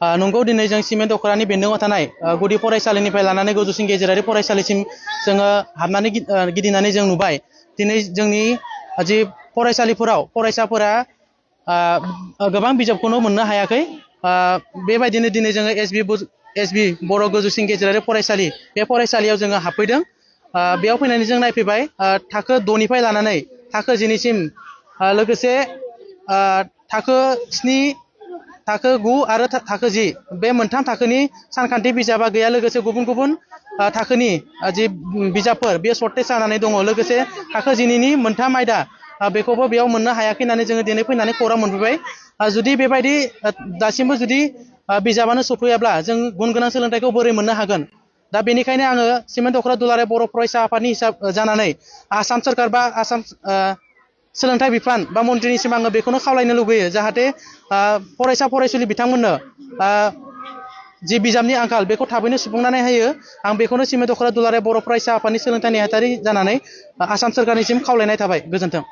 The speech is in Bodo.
नंगौ दिनै जों सिमेन्ट दख'रानि बेन्दोङाव थानाय गुदि फरायसालिनिफ्राय लानानै गोजौसिन गेजेरारि फरायसालिसिम जोङो हाबनानै गिदिंनानै जों नुबाय दिनै जोंनि जि फरायसालिफोराव फरायसाफोरा गोबां बिजाबखौनो मोननो हायाखै बेबायदिनो दिनै जोङो एसबि बर' गोजौसिन गेजेरारि फरायसालि बे फरायसालियाव जोङो हाबफैदों बेयाव फैनानै जों नायफैबाय थाखो 6निफ्राय लानानै थाखो 10सिम लोगोसे थाखो 7 थाखो 9 आरो थाखो 10 बे मोनथाम थाखोनि सानखान्थि बिजाबा गैया लोगोसे गुबुन गुबुन थाखोनि जि बिजाबफोर बे सर्टेज जानानै दङ लोगोसे थाखो 10नि मोनथाम आयदा बेखौबो बेयाव मोननो हायाखै होननानै जोङो दिनै फैनानै खौरां मोनफैबाय जुदि बेबायदि दासिमबो जुदि बिजाबानो सफैयाब्ला जों गुन गोनां सोलोंथाइखौ बोरै मोननो हागोन दा बेनिखायनो आङो सिमेन्ट दख'रा दुलाराय बर' फरायसा आफादनि हिसाब जानानै आसाम सोरखार बा आसाम सोलोंथाइ बिफान बा मन्थ्रिनिसिम आङो बेखौनो खावलायनो लुगैयो जाहाथे फरायसा फरायसुलि बिथांमोननो जि बिजाबनि आंखाल बेखौ थाबैनो सुफुंनानै होयो आं बेखौनो सिमेन्ट दख'रा दुलाराय बर' फरायसा आफादनि सोलोंथाइ नेहाथारि जानानै आसाम सोरखारनिसिम खावलायनाय थाबाय गोजोन्थों।